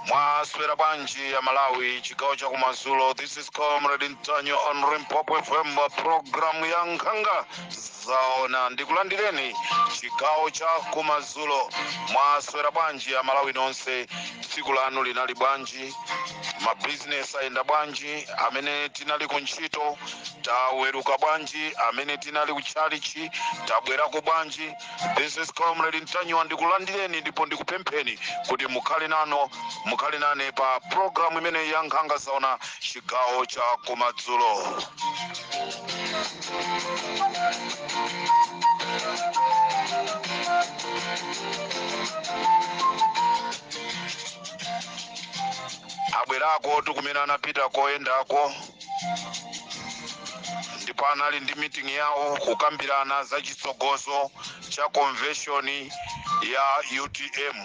Mwaswera bwanji Amalawi, chigawo cha kumadzulo? This is Comrade Ntanyiwa on Limpopo FM, program ya Nkhanga Zaona. Ndikulandireni chigawo cha kumadzulo. Mwaswera bwanji Amalawi nonse? Tsiku lanu linali bwanji? Mabizinesi ayenda bwanji? Amene tinali ku ntchito taweruka bwanji? Amene tinali ku tchalichi tabwerako bwanji? This is Comrade Ntanyiwa, ndikulandireni ndipo ndikupempheni kuti mukhale nano, mukhale nane pa programu imeneyi ya Nkhanga Zaona, chigawo cha kumadzulo. Abwerako tikumene anapita koyendako, ndipo anali ndi meeting yawo kukambirana za chitsogozo cha convention ya UTM.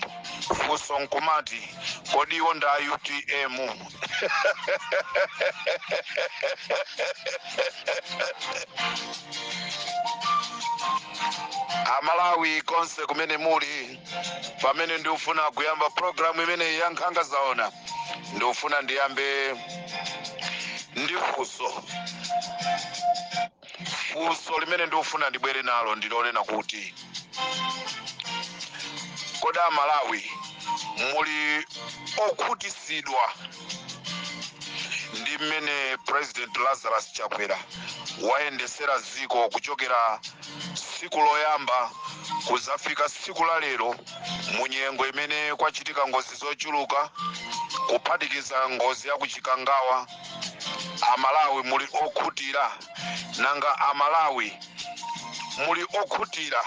Funso nkumati, kodi iwo nda UTM? Amalawi konse kumene muli, pamene ndikufuna kuyamba programu imeneyi ya Nkhanga Zaona, ndikufuna ndiyambe ndi funso. Funso limene ndikufuna ndibwere nalo ndilonena kuti, kodi Amalawi muli okhutisidwa ndi mmene President Lazarus Chakwera wayendesera dziko kuchokera tsiku loyamba kuzafika tsiku la lero, mu nyengo imene kwachitika ngozi zochuluka, kuphatikiza ngozi ya kuChikangawa? Amalawi muli okhutira? Nanga Amalawi muli okhutira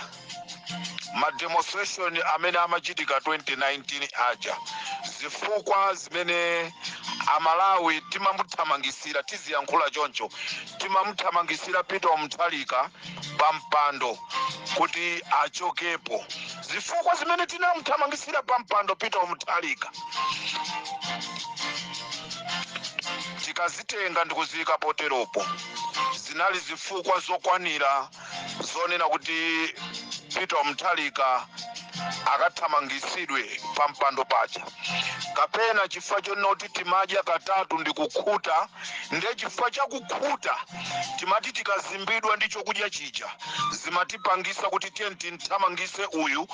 ma demonstration amene amachitika 2019 aja, zifukwa zimene Amalawi timamuthamangisira, tiziyankhula choncho, timamuthamangisira Peter Mutharika pa mpando kuti achokepo, zifukwa zimene tinamuthamangisira pa mpando Peter Mutharika tikazitenga ndikuziyika poteropo, zinali zifukwa zokwanira zonena kuti Peter Mutharika akathamangisidwe pa mpando paja, kapena chifukwa chonena kuti timadya katatu ndi kukhuta, ndiye chifukwa chakukhuta timati tikazimbidwa ndi chokudya chija zimatipangisa kuti tiye timthamangise uyu,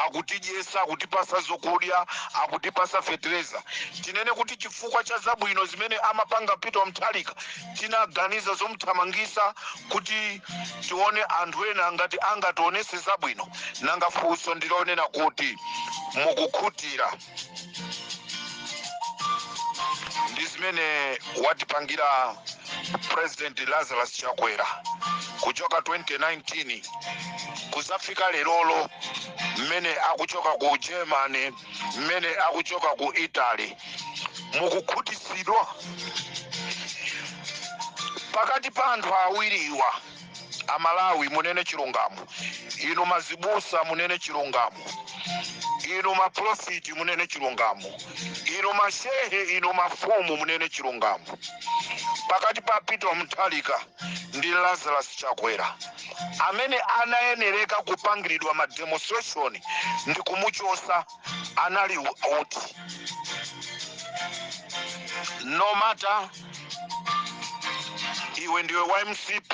akutidyesa, akutipasa zokudya, akutipasa fetereza? Tinene kuti chifukwa cha zabwino zimene amapanga Peter Mutharika tinaganiza zomuthamangisa kuti tione anthu ena ngati angationese zabwino? Nanga funso ndilonena kuti, mukukhutira ndi zimene watipangira President Lazarus Chakwera kuchoka 2019 kuzafika lerolo, mmene akuchoka ku Germany, mmene akuchoka ku Italy? Mukukhutisidwa pakati pa anthu awiriwa? Amalawi munene chilungamo, inu mazibusa munene chilungamo, inu maprofiti munene chilungamo, inu mashehe, inu mafumu munene chilungamo. Pakati pa Peter Mutharika ndi Lazarus Chakwera, amene anayenereka kupangiridwa ma demonstration ndi kumuchosa anali uti? No matter iwe ndiwe wa MCP,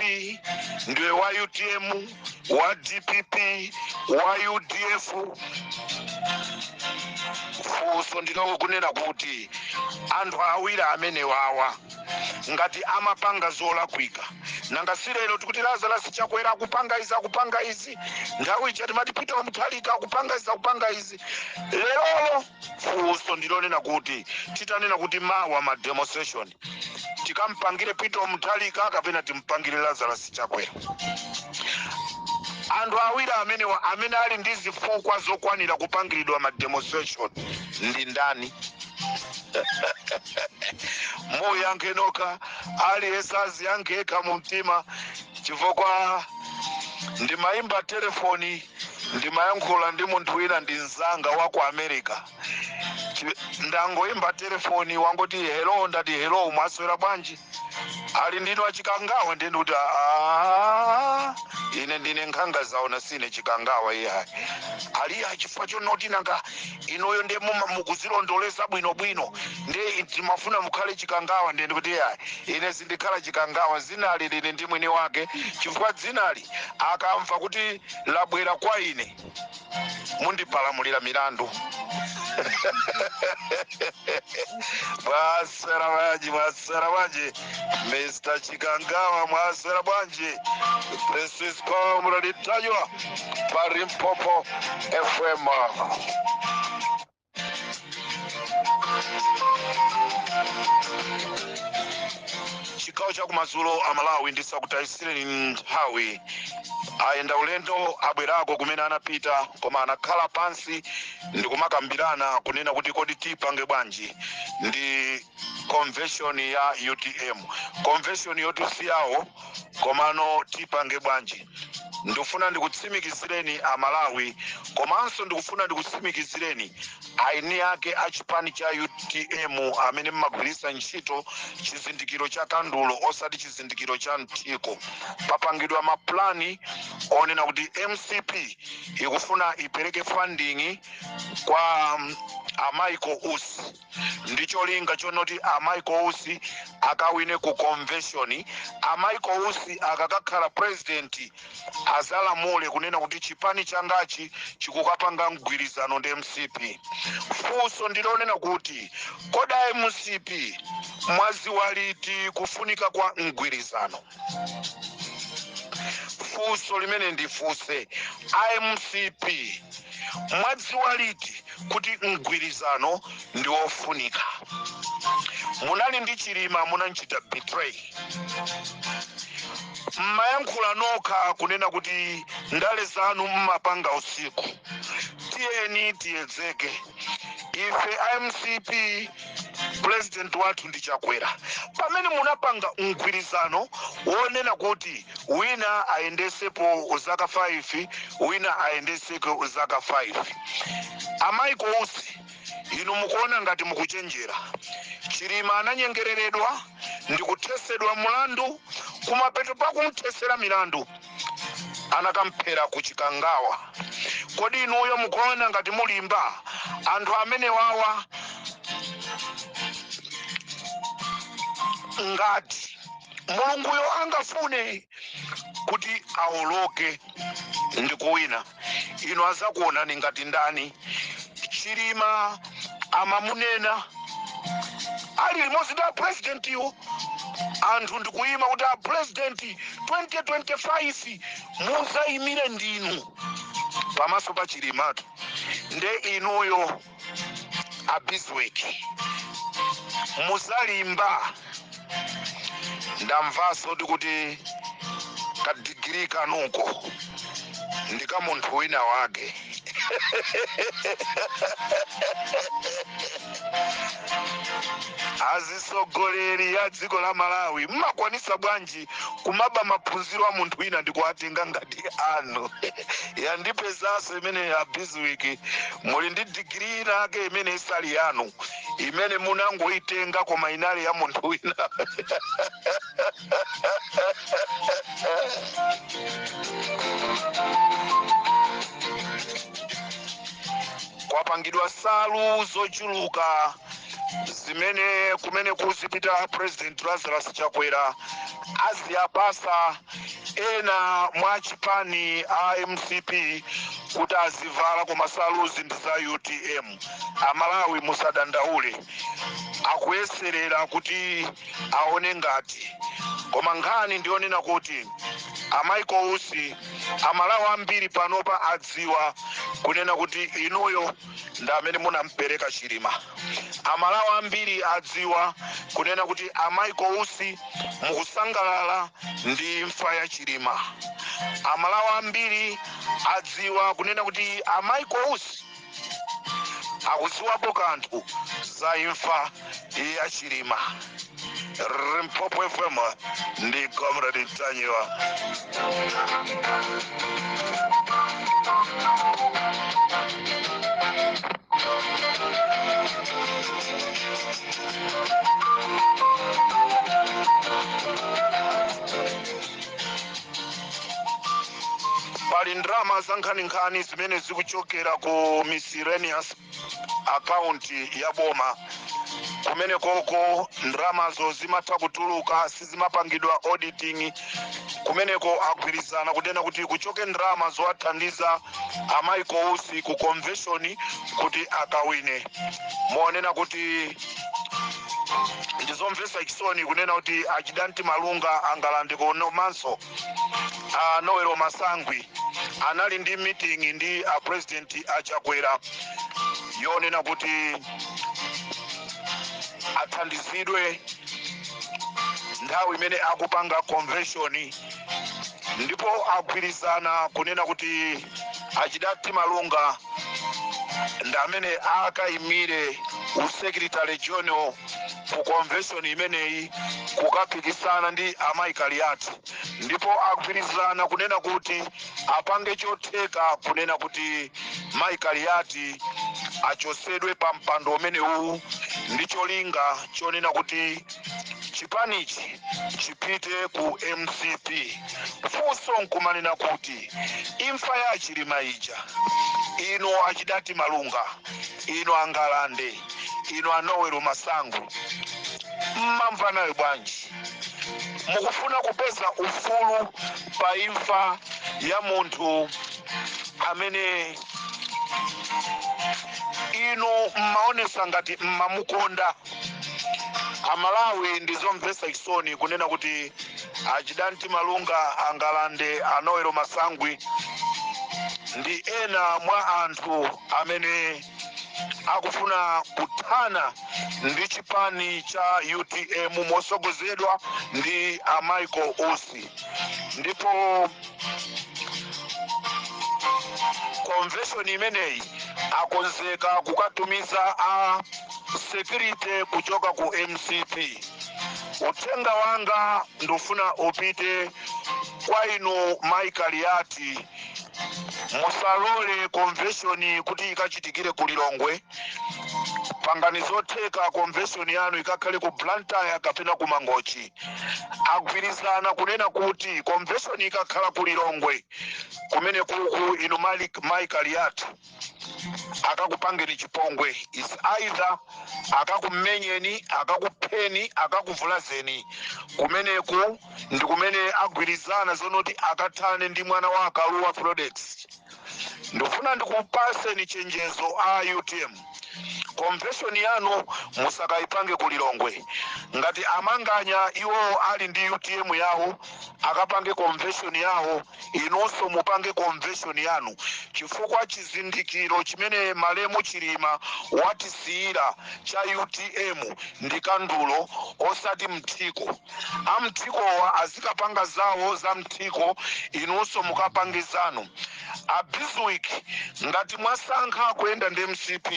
ndiwe wa UTM, wa DPP, wa UDF, funso ndilo kunena kuti anthu awiri amenewawa Ngati amapanga zolakwika, nanga si lero tikuti Lazarus Chakwera akupanga izi, akupanga izi? Nthawi ija timati Peter Mutharika akupanga izi, akupanga izi. Lerolo funso ndilonena kuti titanena kuti mawa ma demonstration tikampangire Peter Mutharika kapena timpangire Lazarus Chakwera, anthu awiri amenewa amene ali ndi zifukwa zokwanira kupangiridwa ma demonstration ndi ndani? Muyankhe nokha, aliyense aziyankhe yekha mu mtima, chifukwa ndimayimba telefoni, ndimayankhula ndi munthu wina, ndi mzanga wa ku America. Ndangoyimba telefoni, wangoti, "Hello." Ndati, "Hello, mwaswera bwanji?" Ali, "Ndinu achikangawa?" Ndiye ndikuti, "Ah, ine ndine Nkhanga Zaona, sine Chikangawa." Iyayi, aliya, chifukwa chonoti nanga inuyo ndiye mukuzilondoleza bwinobwino, ndiye timafuna mukhale Chikangawa. Ndiye ndikuti, "Iyayi, ine sindikhala Chikangawa. Zinali lili ndi mwini wake, chifukwa dzinali akamva kuti labwera kwa ine, mundipalamulira milandu." Mwaswera bwanji? Mwaswera bwanji, Mr Chikangawa? Mwaswera bwanji? This is Comrade Ntanyiwa pa Limpopo FM. Chigawo cha kumadzulo a Malawi, ndisakutayisireni nthawi. Ayenda ulendo, abwerako kumene anapita, koma anakhala pansi ndikumakambirana kunena kuti kodi tipange bwanji ndi convention ya UTM, convention yotisiyawo, komano tipange bwanji? Ndikufuna ndikutsimikizireni Amalawi, komanso ndikufuna ndikutsimikizireni aini ake a chipani cha UTM amene mmagwiritsa ntchito chizindikiro cha kandulo osati chizindikiro cha mthiko. Papangidwa maplani onena kuti MCP ikufuna ipereke funding kwa a Michael Usi ndi cholinga chonoti a Michael Usi akawine ku convention. A Michael Usi akakakhala president, azalamule kunena kuti chipani changachi chikukapanga mgwirizano ndi MCP. Funso ndilonena kuti kodi a MCP mwaziwa liti kufunika kwa mgwirizano? Funso limene ndifunse, a MCP mwadziwa liti kuti mgwirizano ndi wofunika? Munali ndi Chilima, munanchita betray. Mmayankhula nokha kunena kuti ndale zanu mmapanga usiku. Tiyeni tiyedzeke ife a MCP, president wathu ndi Chakwera. Pamene munapanga mgwirizano wonena kuti wina ayendesepo zaka 5, wina ayendeseko zaka 5, a Michael Usi, inu mukuona ngati mukuchenjera. Chilima ananyengereredwa ndi kuthesedwa mulandu. Kumapeto pakumthesera milandu anakamphera ku Chikangawa. Kodi inuyo mukuona ngati mulimba anthu amene wawa? Ngati Mulunguyo angafune kuti awoloke ndi kuwina, inu azakuonani ngati ndani? Chilima amamunena ali limodzi ndi apresidentiwo, anthu ndikuyima kuti a president 2025 muzayimire ndinu, pamaso pa Chilimatu. Nde inuyo a Bizwick muzalimba? Ndamvanso kuti kadigiri kanuko ndi ka munthu wina wake. Azisogoleri ya dziko la Malawi, mmakwanisa bwanji kumaba maphunziro a munthu wina ndi kuwatenga ngati anu? Yandipezanso imene ya Bizwick, muli ndi digiri inake imene isali yanu, imene munangoitenga koma inali ya munthu wina. Kwapangidwa salu zochuluka zimene kumene kuzipita President Lazarus Chakwera aziyapasa Ena mwa chipani a MCP kuti azivala, koma saluzi ndi za UTM. Amalawi, musadandaule, akuyeserera kuti aone ngati. Koma nkhani ndionena kuti a Michael Usi, Amalawi ambiri panopa adziwa kunena kuti inuyo ndi amene munampereka Chilima. Amalawi ambiri adziwa kunena kuti a Michael Usi mukusangalala ndi imfa ya Chilima. Amalawi ambiri adziwa kunena kuti a Michael Usi akudziwapo kanthu za imfa ya Chilima. Limpopo FM ndi Comrade Ntanyiwa. Pali ndalama za nkhaninkhani zimene zikuchokera ku miscellaneous account ya boma. Kumene koko ndalamazo zimatha kutuluka, sizimapangidwa auditing. Kumeneko agwirizana kunena kuti kuchoke ndalama zowathandiza a Michael Usi ku convention kuti akawine. Monena kuti ndizomvetsa chisoni kunena kuti achidanti Malunga angalande komanso a Noel Masangwi anali ndi meeting ndi a President Achakwera yonena kuti athandizidwe nthawi imene akupanga convention, ndipo agwirizana kunena kuti Achidati Malunga ndi amene akayimire usecretary general ku convention imeneyi kukapikisana ndi amayi Kaliati. Ndipo agwirizana kunena kuti apange chotheka kunena kuti mayi Kaliati achosedwe pa mpando umenewu ndi cholinga chonena kuti chipanichi chipite ku MCP. Funso nkumanena kuti imfa ya Chilima ija, inu Achidati Malunga, inu Angalande, inu Anowelo Masango, mmamva nayo bwanji? Mukufuna kupeza ufulu pa imfa ya munthu amene inu mmaonesa ngati mmamukonda? Amalawi, ndizomvetsa chisoni kunena kuti Achidanti Malunga, Angalande, Anowelo Masangwi ndi ena mwa anthu amene akufuna kuthana ndi chipani cha UTM mosogozedwa ndi a Michael Usi. Ndipo convention imeneyi akonzeka kukatumiza a security kuchoka ku MCP. Uthenga wanga ndufuna upite kwa inu Mai Kaliati: musalole convention kuti ikachitikire ku Lilongwe. Pangani zotheka convention yanu ikakhale ku Blantyre kapena ku Mangochi. Agwirizana kunena kuti convention ikakhala ku Lilongwe kumene kuku, inu Mai Kaliati akakupangeni chipongwe, is either akakumenyeni, akakupheni, akakuvulazeni. Kumeneku ndi kumene agwirizana zonoti akathane ndi mwana wa Akaluwa Products. Ndifuna ndikupaseni chenjezo a UTM: convention yanu musakayipange ku Lilongwe. Ngati amanganya iwo ali ndi UTM yawo, akapange convention yawo, inunso mupange convention yanu, chifukwa chizindikiro chimene malemu Chilima watisiyira cha UTM ndi kandulo, osati mthiko. Amthikowa azikapanga zawo za mthiko, inunso mukapange zanu. A Bizwick, ngati mwasankha kuyenda ndi MCP,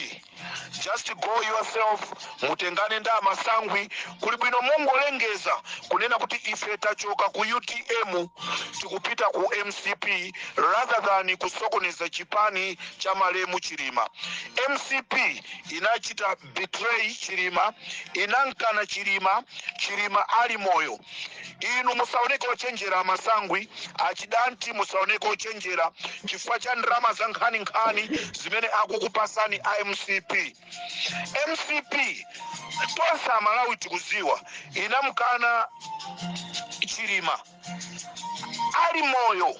just go yourself, mutengane ndi Amasangwi. Kuli bwino mungolengeza kunena kuti ife tachoka ku UTM, tikupita ku MCP, rather than kusokoneza chipani cha malemu Chilima. MCP inachita betray Chilima, inankana Chilima, Chilima ali moyo. Inu musaoneke ochenjera, Amasangwi, Achidanti, musaoneke ochenjera chifukwa cha ndalama za nkhaninkhani zimene akukupasani a MCP. MCP, tonse Amalawi tikuziwa, inamkana Chilima. Ali moyo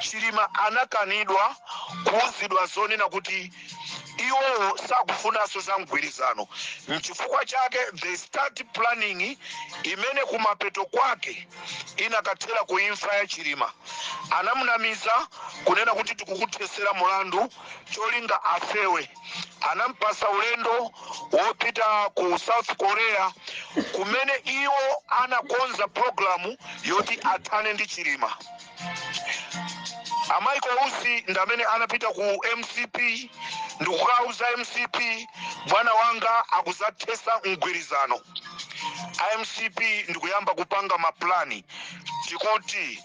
Chilima anakanidwa kuuzidwa zonena kuti iwowo sakufunanso za mgwirizano. Nchifukwa chake they start planning imene kumapeto kwake inakathera ku imfa ya Chilima. Anamunamiza kunena kuti tikukuthesera mulandu, cholinga afewe. Anampasa ulendo wopita ku South Korea, kumene iwo anakonza programu yoti athane ndi Chilima. A Michael Usi ndi amene anapita ku MCP ndikukauza MCP, "Bwana wanga akuzathesa mgwirizano." MCP ndikuyamba kupanga maplani. Tikuti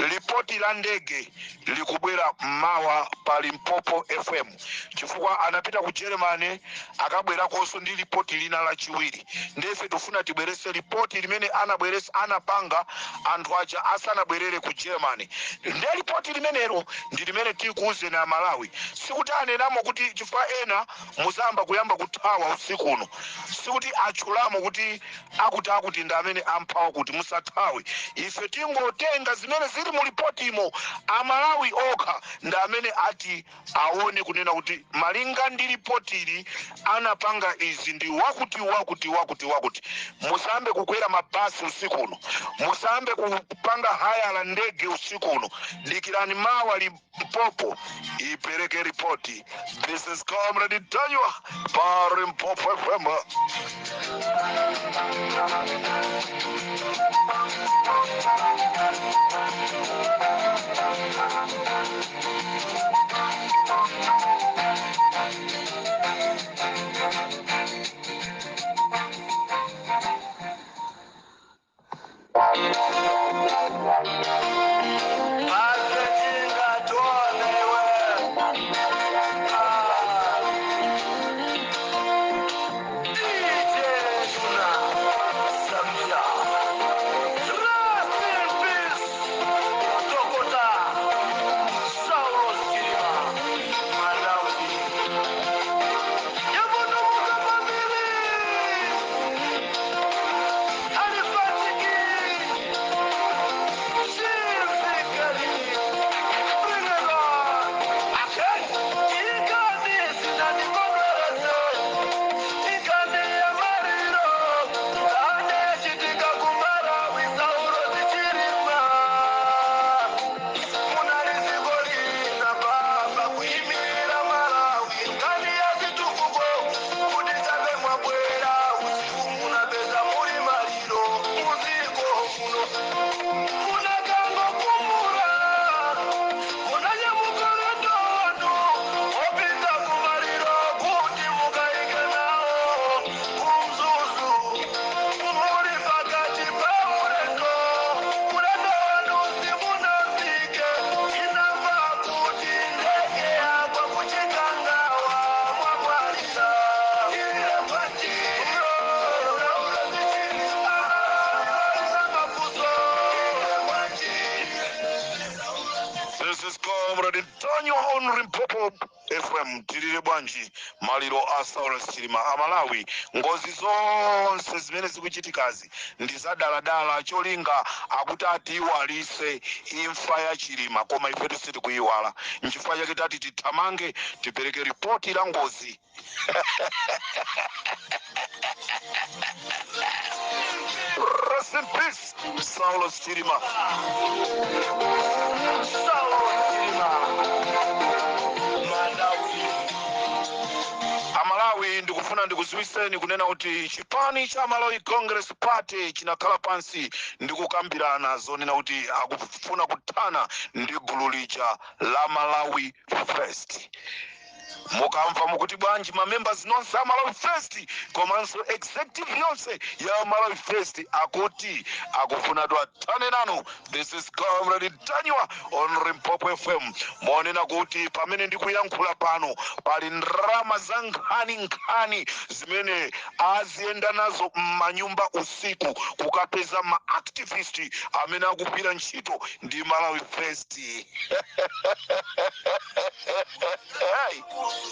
lipoti la ndege likubwera mmawa pa Limpopo FM, chifukwa anapita ku Germany, akabwerakonso ndi lipoti lina lachiwiri. Ndefe tifuna tibwerese lipoti limene anabweresa, anapanga anthu aja asanabwerere ku Germany. Nde lipoti limenelo ndi limene tikuuzeni Amalawi. Sikuti anenamo kuti, chifukwa ena muzamba kuyamba kuthawa usiku uno, sikuti atchulamo kuti akuti akuti ndi amene amphawa, kuti musathawe. Ife tingotenga zimene zili mu lipotimo. Amalawi okha ndi amene ati aone kunena kuti malinga ndi lipotili, anapanga izi ndi wakuti, wakuti, wakuti, wakuti. Musambe kukwera mabasi usiku uno, musambe kupanga hire la ndege usiku uno. Dikirani mawa Limpopo ipereke ripoti. This is Comrade Ntanyiwa pa Limpopo FM. This is Comrade Ntanyiwa on Limpopo FM. Tilire bwanji maliro a Saulos Chilima? Amalawi, ngozi zonse zimene zikuchitikazi ndi zadaladala, cholinga akuti atiiwalise imfa ya Chilima, koma ifetu sitikuyiwala. Nchifukwa chake tati tithamange tipereke ripoti la ngozi. Rest in peace, Saulos Chilima. Saulos Chilima, Malawi. Amalawi, ndikufuna ndikuziwiseni kunena kuti chipani cha Malawi Congress Party chinakhala pansi ndikukambirana zonena kuti akufuna kuthana ndi gulu lija la Malawi First. Mukamva mukuti bwanji? Mamembers nonse a Malawi First komanso executive yonse ya Malawi First akuti akufuna tu athane nanu. This is Comrade Ntanyiwa on Limpopo FM. Monena kuti pamene ndikuyankhula pano, pali ndalama za nkhani nkhani zimene aziyenda nazo m'manyumba usiku kukapeza ma activist amene akugwira ntchito ndi Malawi First. Hey.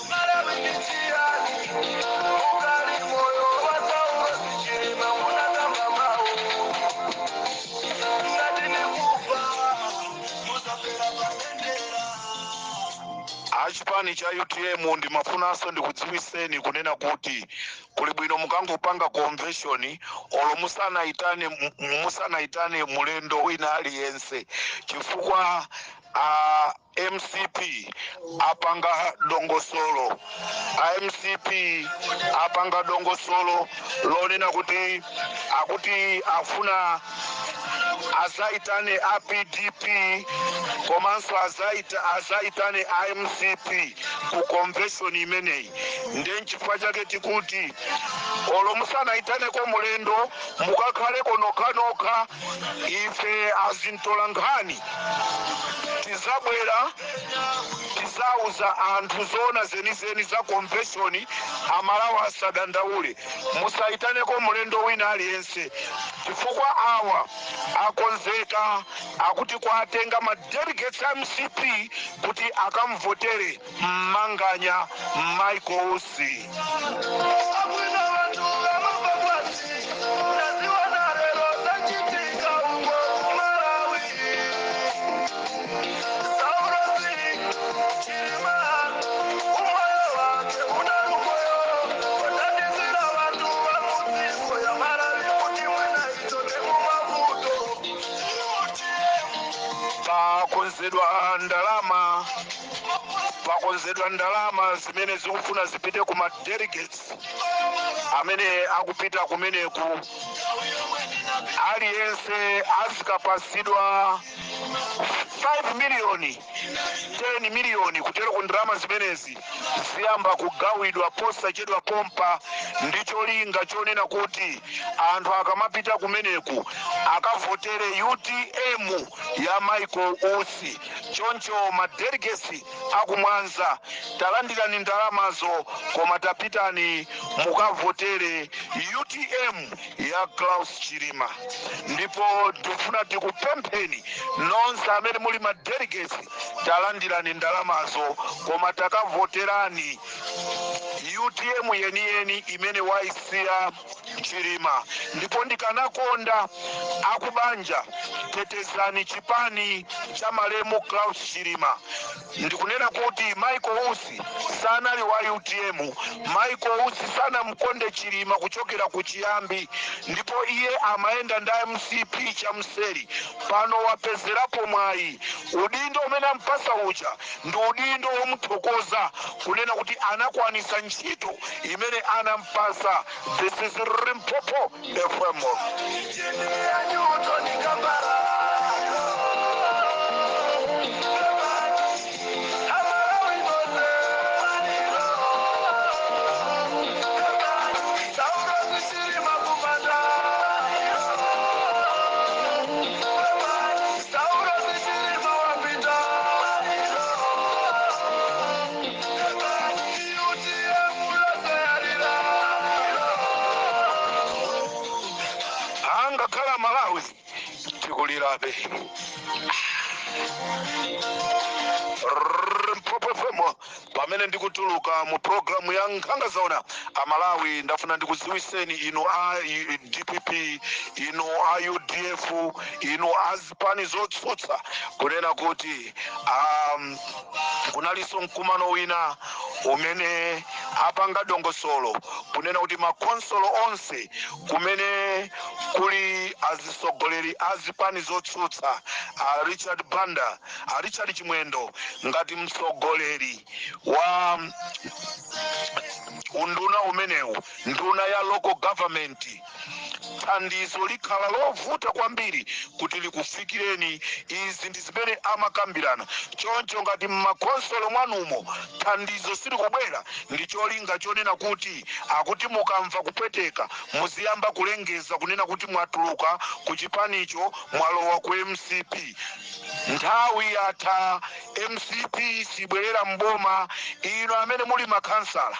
Malawi ndichiyani? Ukali moyo wa Saulos Chilima, munakamba mawu ngati nikufa. Achipani cha UTM, ndimafunanso ndikudziwiseni kunena kuti kuli bwino mukangopanga convention olo musanayitane mulendo wina aliyense, chifukwa a MCP apanga dongosolo. A MCP apanga dongosolo lonena kuti akuti afuna azaitane a PDP komanso azaitane a MCP ku convention imeneyi. Ndiye nchifukwa chake tikuti olo musanaitaneko mulendo, mukakhaleko nokhanokha. Ife azintola nkhani tizabwera, tizauza anthu zoona zenizeni za convention. Amalawi asadandaule, musaitaneko mulendo wina aliyense, chifukwa awa akonzeka akuti kwatenga ma delegates a MCP kuti akamvotere Mmanganya Michael Usi. Akwina vantu vamababwati taziwana lero zachitika uko kuMalawi. Saulosi Chilima umoyo wake una lumoyo watandizira vantu vamudziko ya Malawi kuti mwina ichoke mumavuto. Pakonzedwa ndalama, pakonzedwa ndalama zimene zikufuna zipite ku ma delegates amene akupita kumeneku. Aliyense azikapasidwa 5 miliyoni, 10 miliyoni. Kutero ku ndalama zimenezi ziyamba kugawidwa posachedwa pompa, ndi cholinga chonena kuti anthu akamapita kumeneku akavotere UTM ya Michael Usi. Choncho ma delegates akumwanza, talandirani ndalamazo, koma tapitani mukavotere UTM ya Klaus Chilima. Ndipo tikufuna tikupempheni nonse amene muli ma delegates, talandirani ndalamazo, koma takavoterani UTM yeniyeni imene waisiya Chilima. Ndipo ndikanakonda akubanja, tetezani chipani cha malemu Klaus Chilima. Ndikunena kuti Michael Usi sanali wa UTM. Michael Usi sanamkonde Chilima kuchokera ku chiyambi, ndipo iye amayenda nda MCP chamseri. Pano wapezerapo mwayi, udindo umene ampasa uja ndi udindo womuthokoza kunena kuti anakwanisa ntchito imene anampasa. This is Limpopo FM. Chini ya Newton Kambala. Amalawi nonse, Saulosi Chilima kupanda. Saulosi Chilima wapita. UTM yoseyalira. Angakhala Malawi tikulirabe. Limpopo FM, pamene ndikutuluka mu programu ya Nkhanga Zaona. Amalawi, ndafuna ndikudziwiseni inu a DPP, inu a UDF, inu a zipani zotsutsa, kunena kuti kunalinso mkumano wina umene apanga dongosolo kunena kuti makonsolo onse kumene kuli azisogoleri a zipani zotsutsa, a Richard Banda, a Richard Chimwendo ngati mtsogoleri wa unduna umenewu, nduna ya local government, thandizo likhala lovuta kwambiri kuti likufikireni. Izi ndi zimene amakambirana. Choncho ngati mmakonsolo mwanumo thandizo silikubwera, ndi cholinga chonena kuti akuti mukamva kupweteka muziyamba kulengeza kunena kuti mwatuluka ku chipanicho, mwalowa ku MCP. Nthawi yatha, MCP sibwerera mboma. Ino amene muli makhansala,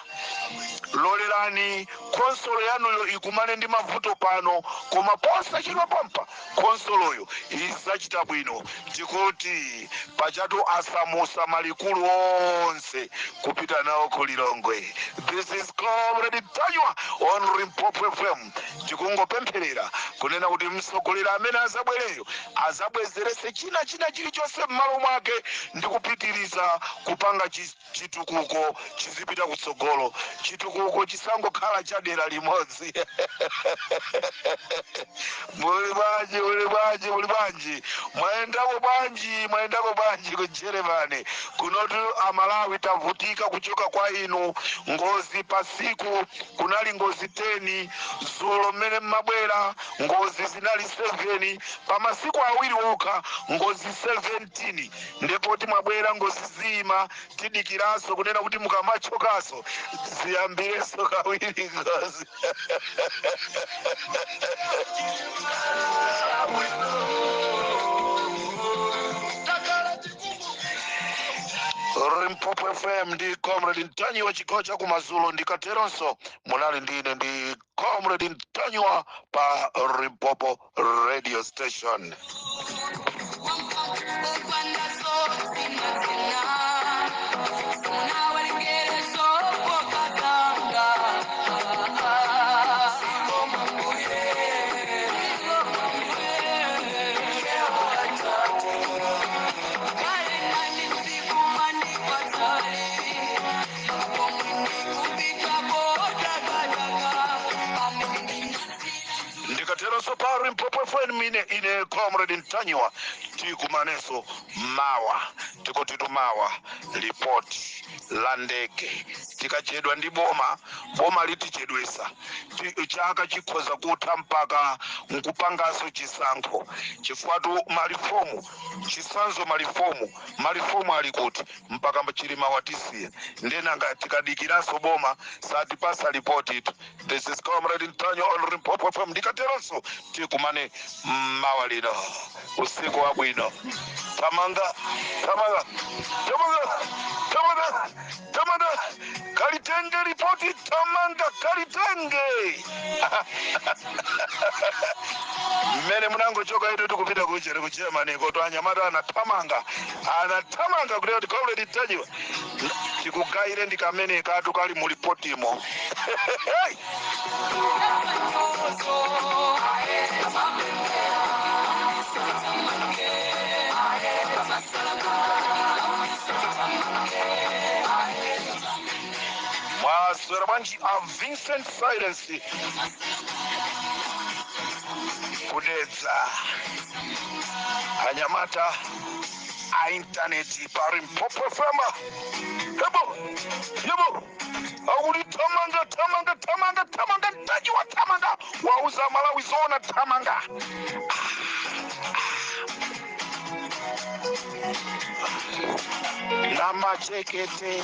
lolerani khonsolo yanuyo ikumane ndi mavuto pano. pano, koma posachedwa pompa khonsoloyo isachita bwino. Tikuti pachatu asamusa malikulu onse kupita nawo ku Lilongwe. This is Comrade Ntanyiwa on Limpopo FM. Tikungopempherera kunena kuti mtsogoleri amene azabwereyo azabwezerese china chilichonse m'malo mwake ndi kupitiriza kupanga chitukuko chizipita kutsogolo. Chitukuko chisangokhala cha dera limodzi. Muli bwanji? Muli bwanji? Muli bwanji? Mwayendako bwanji? Mwayendako bwanji ku Germany? Kunotu Amalawi tavutika kuchoka kwa inu. Ngozi pasiku kunali ngozi 10. Zulo mmene mmabwera ngozi zinali 7. Pa masiku awiri okha ngozi 17. Ndipo timabwera ngozi zima, tidikiranso kunena kuti mukamachokaso ziyambirenso kawiri ngozi. Limpopo FM ndi Comrade Ntanyiwa, chigawo cha kumadzulo. Ndikateronso munali ndine ndi Comrade Ntanyiwa pa Limpopo Radio Station. Ndikateronso pa Limpopo FM mine ine Comrade Ntanyiwa. Tikumanenso mawa. Tikutitu mawa ripoti la ndege. Tikachedwa ndi boma, boma litichedwesa. Chaka chikhoza kutha mpaka nkupanganso chisankho, chifukwa malifomu chisanzo malifomu ali kuti mpaka Chilima watisiya. Ndenanga tikadikiranso boma satipasa ripoti itu. This is Comrade Ntanyiwa on Limpopo FM. Ndikateronso tikumane mawa lino. Usiku wabwino. Tamanga, tamanga, tamanga, tamanga, tamanga, kalitenge ripoti, tamanga kalitenge. Mmene munangochoka ito tikupita kuchere kuchemani koto anyamata anathamanga, anathamanga kuti kuti Comrade Ntanyiwa tikugaire ndi kamene katu kali mu ripotimo. Hey! Mwaswera bwanji a Vincent Silence kudedza anyamata a intaneti pa Limpopo FM. Hebo yebo, akuti tamanga, tamanga, tamanga, tamanga, Ntanyiwa, tamanga, wauza Malawi zona, tamanga namachekete.